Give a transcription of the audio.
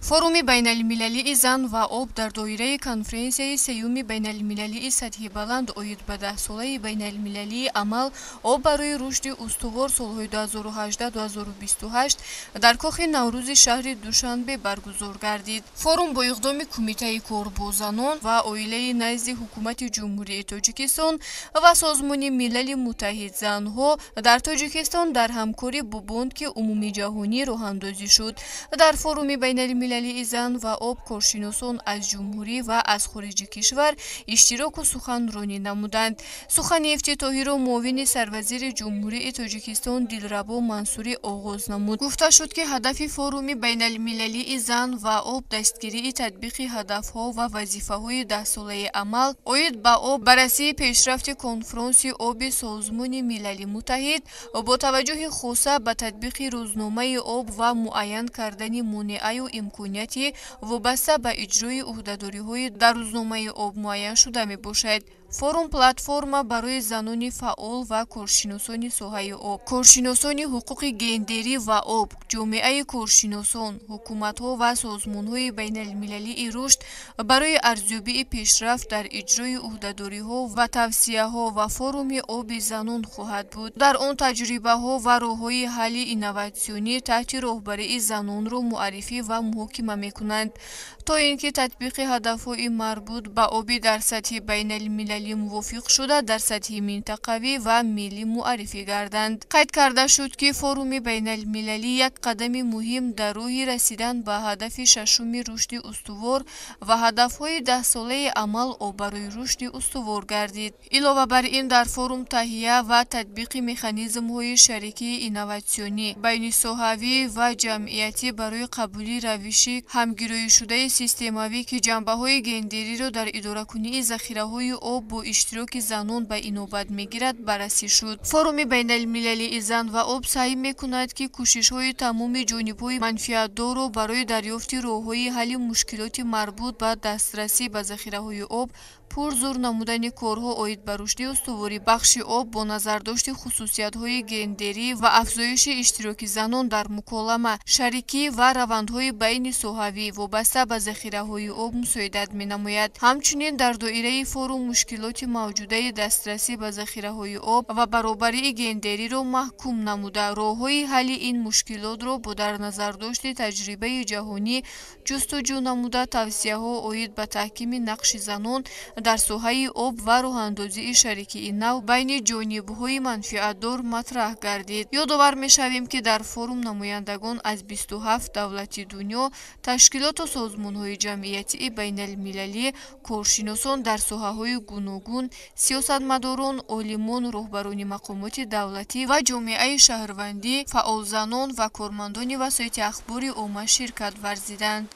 Форуми байналмилалии зан ва об дар доираи конференсияи сеюми байналмилалии сатҳи баланд оид ба даҳсолаи байналмилалии амал об барои рушди устувор солҳои 2018-2028 дар кохи Наврӯзи шаҳри Душанбе баргузор гардид. Форум бо иқдоми Кумитаи кор бо занон ва оилаи назди Ҳукумати Ҷумҳурии Тоҷикистон ва Созмони Милали Муттаҳид занҳо дар Тоҷикистон дар ҳамкорӣ бо Бонки Умумиҷаҳонӣ роҳандозӣ шуд. Дар форуми байналмилалии зан ва об коршиносон аз ҷумҳурӣ ва аз хориҷи кишвар иштироку суханронӣ намуданд. Сухани ифтитоҳиро муовини сарвазири Ҷумҳурии Тоҷикистон Дилрабо Мансурӣ оғоз намуд. Гуфта шуд, ки ҳадафи форуми байналмилалии зан ва об дастгирии татбиқи ҳадафҳо ва вазифаҳои даҳсолаи амал оид ба об, баррасии пешрафти конфронси оби Созмони Милали Муттаҳид бо таваҷҷӯҳи хоса ба татбиқи рӯзномаи об ва муайян кардани монеаю имконияти вобаста ба иҷрои ӯҳдадориҳои дар рӯзномаи об муайяншуда мебошад. Форум платформа барои занони фаъол ва коршиносони соҳаи об, коршиносони ҳуқуқи гендерӣ ва об, ҷомеаи коршиносон, ҳукуматҳо ва созмонҳои байналмилалии рушд барои арзёбии пешрафт дар иҷрои ӯҳдадориҳо ва тавсияҳо ва форуми оби занон хоҳад буд. Дар он таҷрибаҳо ва роҳҳои ҳалли инноватсионӣ таҳти роҳбарии занонро муаррифӣ ва муҳокима мекунанд, то ин ки татбиқи ҳадафҳои марбут ба оби дар сатҳи байналмилалӣ мувофиқ шуда дар сатҳи минтақавӣ ва миллӣ муаррифӣ гарданд. Қайд карда шуд, ки форуми байналмилалӣ як қадами муҳим дар роҳи расидан ба ҳадафи шашуми рушди устувор ва ҳадафҳои даҳсолаи амал об барои рушди устувор гардид. Илова бар ин, дар форум таҳия ва татбиқи механизмҳои шарикии инноватсионӣ, байнисоҳавӣ ва ҷамъиятӣ барои қабули равиши ҳамгироишудаи системавӣ, ки ҷанбаҳои гендериро дар идоракунии захираҳои об бо иштироки занон ба инобат мегирад, баррасӣ шуд. Форуми байналмилалии зан ва об саъй мекунад, ки кӯшишҳои тамоми ҷонибҳои манфиатдорро барои дарёфти роҳҳои ҳалли мушкилоти марбут ба дастрасӣ ба захираҳои об, пурзур намудани корҳо оид ба рушди устувори бахши об бо назардошти хусусиятҳои гендерӣ ва афзоиши иштироки занон дар муколама, шарикӣ ва равандҳои байнисоҳавӣ вобаста ба захираҳои об мусоидат менамояд. Ҳамчунин дар доираи форум мушкилоти мавҷудаи дастрасӣ ба захираҳои об ва баробарии гендериро маҳкум намуда, роҳҳои ҳалли ин мушкилотро бо дар назардошти таҷрибаи ҷаҳонӣ ҷустуҷӯ намуда, тавсияҳо оид ба таҳкими нақши занон дар соҳаи об ва роҳандозии шарикии нав байни ҷонибҳои манфиатдор матраҳ гардид. Ёдовар мешавем, ки дар форум намояндагон аз 27 давлати дунё, ташкилоту созмонҳои ҷамъиятии байналмилалӣ, коршиносон дар соҳаҳои гуногун, сиёсатмадорон, олимон, роҳбарони мақомоти давлатӣ ва ҷомеаи шаҳрвандӣ, фаъолзанон ва кормандони васоити ахбори омма ширкат варзиданд.